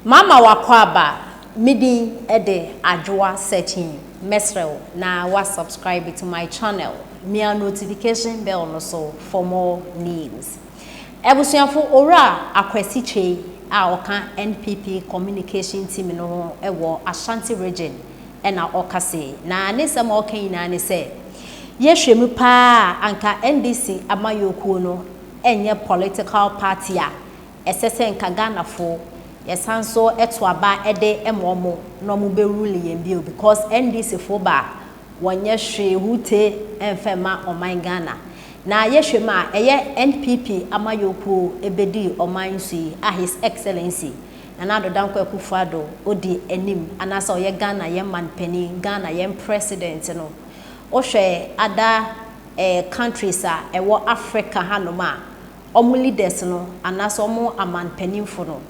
Mama wakɔ aba. Me din de Adwoa Searching. Mesrɛ wo na wa subscribe to my channel. Mia notification bell no so for more news. Abusuafo, Owura Akwasi Kyei a ɔka NPP communication team no ho wɔ Ashanti Region na ɔka sei. Na ne nsɛm a ɔka nyinaa ne sɛ, yɛhwɛ mu paa a anka NDC amanyɔkuo no nyɛ political party a ɛsɛ sɛ nka Ghanafo yɛsan so to aba de ma ɔmo na ɔmo bɛ rule yɛn bio, because NDC fo ba a, wɔnyɛ hwee hute mfa mma ɔman Ghana. Na yɛhwɛ mu a, ɛyɛ NPP amanyɔkuo ɛbɛdii ɔman so yi a His Excellency Nana Addo Dankwa Akufo-Addo odi anim anaasɛ ɔyɛ Ghana yɛn man panin, Ghana yɛn president no, wohwɛ other countries a ɛwɔ Africa hanom a, ɔmo leaders no anaasɛ ɔmo amanpanimfo no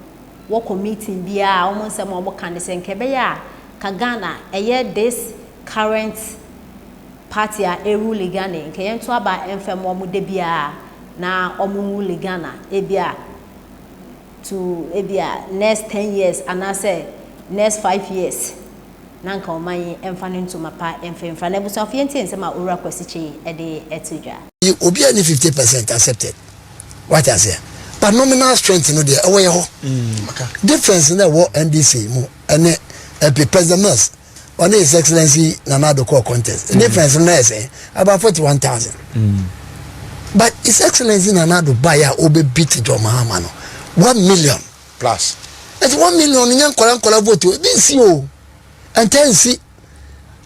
wɔkɔ meeting biara a, ɔmo nsɛm a ɔmo ka ne sɛ nka ɛbɛyɛ a ka Ghana ɛyɛ this current party a ɛ rule Ghana yi, nka yɛnto aba mfa mu ɔmo da biara na ɔmo rule Ghana ebia to ebia next 10 years anaasɛ next 5 years, na nka ɔman yi mfa ne ntoma pa mfimfa. Na abusuafo, yɛntie nsɛm a Owura Kwasi Kyei ɛde ɛto dwa. Obi a ne 50% accepted, wate aseɛ, but nominal strength no deɛ, ɛwɔ yɛ hɔ. Difference na ɛwɔ NDC mu ɛne ɛpi President Mills ɔne His Excellency Nana Addo kɔɔ contest, difference no na yɛ sɛ about 41,000, but His Excellency Nana Addo baayɛ a ɔbɛ beat John Mahama no, 1 million plus. Ɛti 1 million nyɛ nkɔla nkɔla vote o, ebi nsi o, ɛntɛ nsi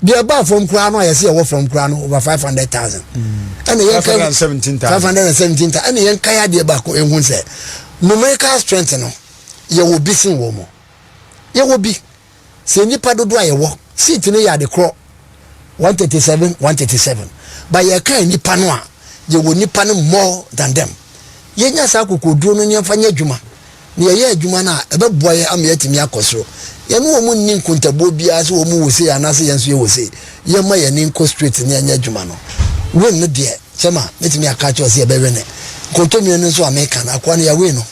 deɛ ɛbaa fam koraa no a yɛsɛ yɛwɔ fam koraa no, over 500,000. Ɛna yɛn ka 517,000. 517,000. Ɛna yɛn ka yɛ adeɛ baako ehu sɛ numerical strength no, yɛwɔ bi sin wɔ mu, yɛwɔ bi sɛ nipa dodoɔ a yɛwɔ seat no yɛ ade korɔ, 137, 137, but yɛka nipa no a, yɛwɔ nipa no more than them. Yɛnya saa akokoduro no, nneɛma nyɛ adwuma na yɛyɛ adwuma no a, ɛbɛboa yɛ ama yɛatumi akɔ soro. Yɛne wɔn mu nni nkontabuo biara sɛ wɔn mu wɔ sei anaasɛ yɛn nso yɛ wɔ sei. Yɛma yɛn ani nkɔ straight ne yɛnyɛ adwuma no. Win no deɛ, kyɛma mɛtumi aka kyerɛ sɛ yɛbɛwin ne nkontomire no nso a meka no, akoa no yɛwin no,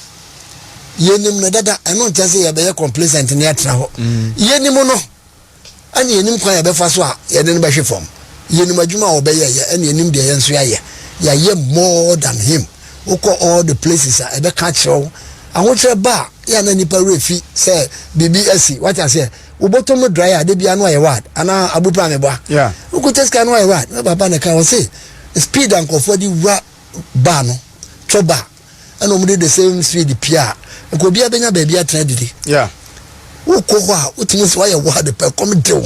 yɛnim no dada. Ɛno nkyɛn sɛ yɛbɛyɛ complacent ne yɛatena hɔ. Yɛnim no ɛne yɛnim kwan yɛbɛfa so a yɛde no bɛhwe fam. Yɛnim adwuma a wɔbɛyɛ yɛ, ɛne yɛnim deɛ yɛn nso yɛayɛ. Yɛayɛ more than him. Wokɔ all the places a, ɛbɛka kyerɛ wo. Ahokyerɛ ba a, yɛ na nipa werɛ fi sɛ biribi asi. Wate aseɛ? Wobɔtɔ mu dry a, de bia no ayɛ wad anaa abupa meboa. Wokɔtɛ sika no ayɛ wad na papa ne ka wɔ se speed a nkurɔfoɔ de wura bar no twɔ bar, ɛna wɔn de the same speed pia a, nka obiara bɛnya baabi atena didi. Wokɔ hɔ a, wotumi sɛ wayɛ wad pɛ, kɔm dew,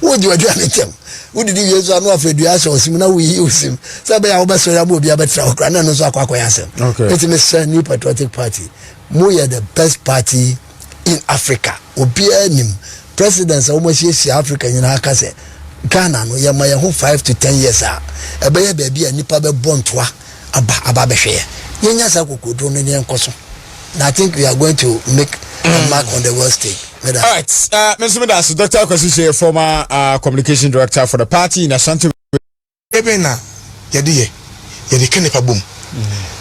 wogye w'aduane ntɛm, wodidi wie nso ano afɔ dua ahyɛ ɔsim na woyi osim sɛ ɛbɛyɛ a wobɛsɔre ama obi abɛtena hɔ koraa na ɛno nso akɔ akɔyɛ asɛm. Eti mesrɛ New Patriotic Party, mo yɛ the best party in Africa. Obiara nim president sɛ wɔn asiesie Africa nyinaa ka sɛ Ghana no, yɛma yɛn ho 5 to 10 years a, ɛbɛyɛ baabi a nipa bɛbɔ ntoa aba aba abɛhwɛ yɛ. Yɛnya saa kokoduro no ne yɛnkɔ so na I think we are going to make a mark on the world stage. Meda. All right. Mr. Medas, Dr. Kwasi Kyei, former communication director for the party in Ashanti. Ebe na yɛde yɛ yɛde ka nipa bom.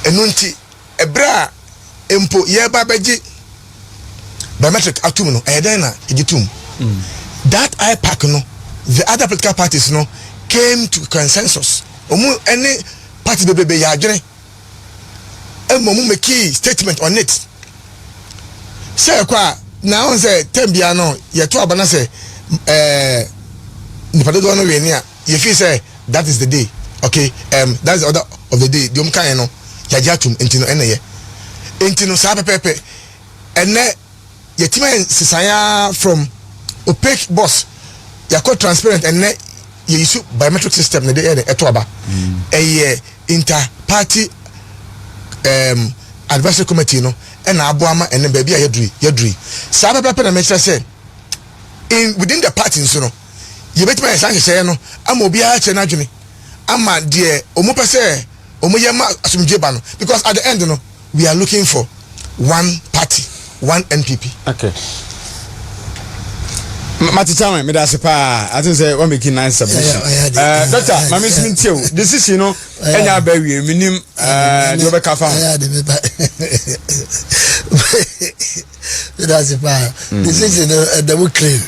Ɛno nti ɛberɛ a mpo yɛreba bɛgye biometric atum no, ɛyɛ dɛn na yɛgye tum that IPAC no, the other political parties no came to consensus. Ɔmu ɛne party bebrebe yɛ adwene ɛma ɔmu make statement on it sɛ ɛkɔ a na ɔn sɛ term bia no yɛto aba na sɛ nipa dodoɔ no win a, yɛfi sɛ that is the day, okay, that's the order of the day. Deɛ ɔmo kan yɛ no, yɛagye atum. Nti no ɛna yɛ nti no saa pɛpɛɛpɛ. Ɛnɛ yɛtumi ayɛ nsesan from opaque box yɛakɔ transparent. Ɛnɛ yɛyi so biometric system na de yɛ de ɛto aba. Ɛyɛ inter party advisory committee no ɛna aboa ama ɛnɛ baabi a yɛduri saa pɛpɛɛpɛ. Na mɛkyerɛ sɛ in within the party nso no, yɛbɛtumi ayɛ saa nhyehyɛeɛ no ama obiara kyerɛ n'adwene ama deɛ ɔmo pɛ sɛ ɔmo yɛ ma asomdwe ba no, because at the end no, we are looking for one party, one NPP. Okay. Mate chairman, meda ase paa. I think sɛ wa make nice submission. Uh, doctor, ma me nso ntie o. Decision no ɛnya aba awie, menim uh, deɛ wobɛka fa ho. Meda ase paa. Decision no ɛda mu clean.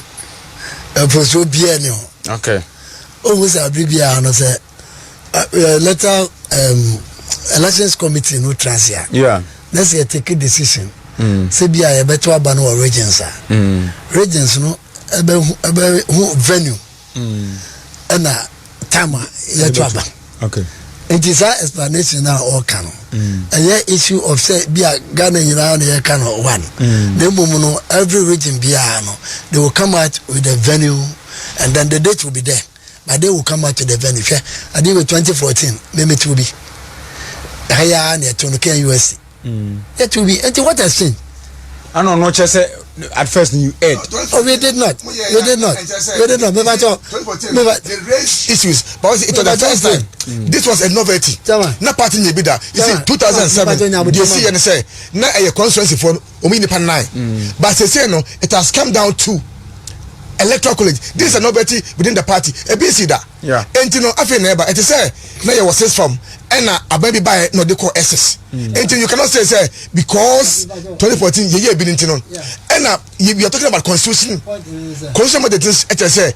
Mfomsoɔ biara ni ho. Okay. Ohu sɛ abere biara no sɛ electoral um, elections committee no tra ase a. Yeah. Na sɛ yɛ take decision. Mm. Sɛ bi a yɛbɛto aba no wɔ regions a. Mm. Regions no ɛbɛhu ɛbɛhu venue. Mm. Ɛna time a yɛto aba. Okay. Nti saa explanation a ɔka no. Ɛyɛ issue of sɛ bi a Ghana nyinaa na yɛka no one. Na mmom no every region biara no they will come out with the venue and then the date will be there but they will come out to the venue. Hwɛ adeɛ wɔ 2014 mɛmɛtu bi ɛha yi ara na ɛto no KNUST. Yɛtu bi nti what has changed? Ana ɔno kyɛ sɛ at first you erred. Oh, we did not. We did not. We did not. Meba kyɛw. Meba. They raised issues, but it was the first time. Mm. This was a novelty. Na party nye bi da. You see, 2007, deɛ si yɛ ne sɛ na ɛyɛ constituency for wɔn yi nipa nine. But sese no, it has come down to electoral college. This is a novelty within the party. Ebi si da. Enti no afei na ɛba ɛte sɛ na yɛwɔ six form ɛna aban bi baeɛ na ɔde kɔ SS. Enti you cannot say sɛ because 2014 yɛyɛ ebi no nti no ɛna we are talking about constitution constitution mandate ɛkyerɛ sɛ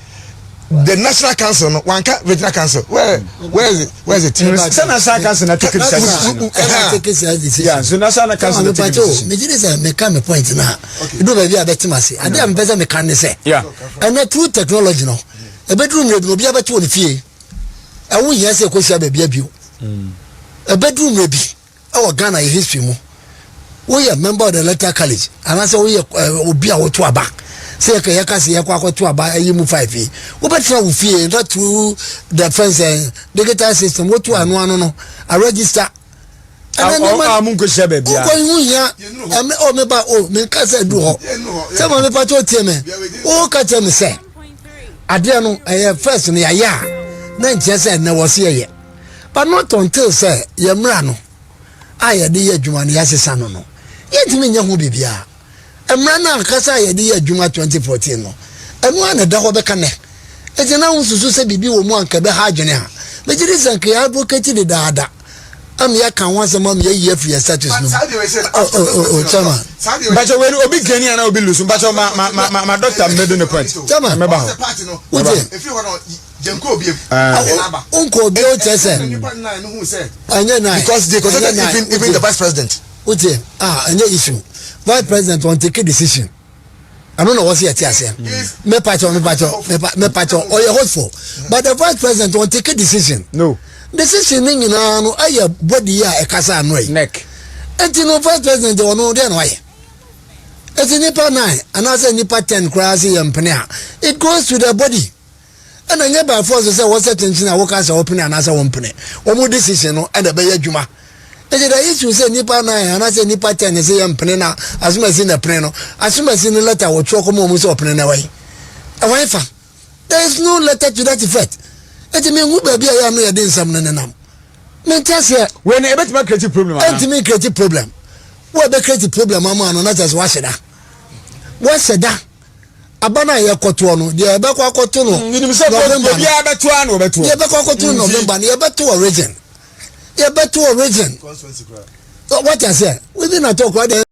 the national council no wanka regional council where where is it where is it. Sɛ national council na take decision. Ɛna take decision. Yeah, so national council na take decision. Megye di sɛ meka me point na edu baabi a bɛtem ase. Ade a mepɛ sɛ meka ne sɛ ɛnɛ through technology no. Ɛbɛduru mmerɛ bi no, obiara bɛte wɔ ne fie. Ɛho nhia sɛ ɛkɔhyia baabi bio. Ɛbɛduru mmerɛ bi ɛwɔ Ghana yɛ history mu, woyɛ member of the electoral college anaasɛ woyɛ eh, obi a woto aba sɛ yɛka yɛka sɛ yɛkɔ akɔto aba ɛyi mu five yi wobɛtena wo fie na through the fence eh, digital system woto ano ano no a register ɛnɛ nneɛma a mo nkɔhyia baabi a wokɔ ho hia ɛmɛ o meba o menka sɛ du hɔ sɛ ma mepa kyɛ otie me woka kyerɛ me sɛ adeɛ no ɛyɛ first no yɛayɛ a na nkyerɛ sɛ ɛnɛ wɔ se yɛyɛ but not until sɛ yɛ mmara no a yɛde yɛ adwuma no yɛasesa no no yɛntumi nyɛ ho biribiara Mmara no ankasa a yɛde yɛ adwuma 2014 no, ɛno ara na ɛda hɔ bɛka nnɛ. Enti na wonsusu sɛ biribi wɔ mu a anka ɛbɛha adwene a? Megye di sɛ anka yɛ advocate dedaada ama yɛaka ho asɛm ama yɛayi afiri yɛn status no mu. Oh, oh, oh, oh, Chairman. Mpakyɛ wei no obi gani anaa obi lusu mpakyɛ ma ma ma ma ma doctor mmedu ne point. Chairman. Mɛba hɔ. Wotie. Wonkɔ obi o kyerɛ sɛ. Ɛnyɛ nine. Because they consider even even the vice president. Wotie ah ɛnyɛ issue vice president wɔn take decision ɛno na wɔsi ɛte aseɛ mepakyɛw mepakyɛw mepakyɛw ɔyɛ hopeful but the vice president wɔn take decision no decision ne nyinaa no ɛyɛ body a ɛkasa ano yi neck eti no vice president ɔno deɛ na wayɛ eti nipa nine anaasɛ nipa ten koraa se yɛ mpene a it goes to the body. Ɛna ɛnyɛ by force sɛ wɔsɛ kyenkyen a woka sɛ wɔpene anaasɛ wɔmpene. Wɔn decision no ɛna ɛbɛyɛ adwuma. Nti the issue sɛ nnipa nine anaasɛ nnipa ten sɛ yɛmpene na asomasi na ɛpene no, asomasi no letter wɔtwerɛ kɔma wɔn sɛ ɔpene no ɛwɔ he? Ɛwɔ he fa? There is no letter to that effect. Nti menhu baabi a ɛyɛ a no yɛde nsɛm no nenam. Mente aseɛ. Wei no ɛbɛtumi acreate problem anaa? Ɛntumi ncreate problem. Wo a ɛbɛcreate problem ama no na kyerɛ sɛ woahyɛ da. Woahyɛ da. Aba no a yɛkɔtoɔ no, deɛ yɛbɛkɔ akɔto no Menim sɛ November no, obiara bɛto ara na ɔbɛtoɔ. Deɛ yɛbɛkɔ akɔto no November no, yɛbɛto wɔ region. Yɛbɛto wɔ region. Wate aseɛ? Within atɔ koraa deɛ.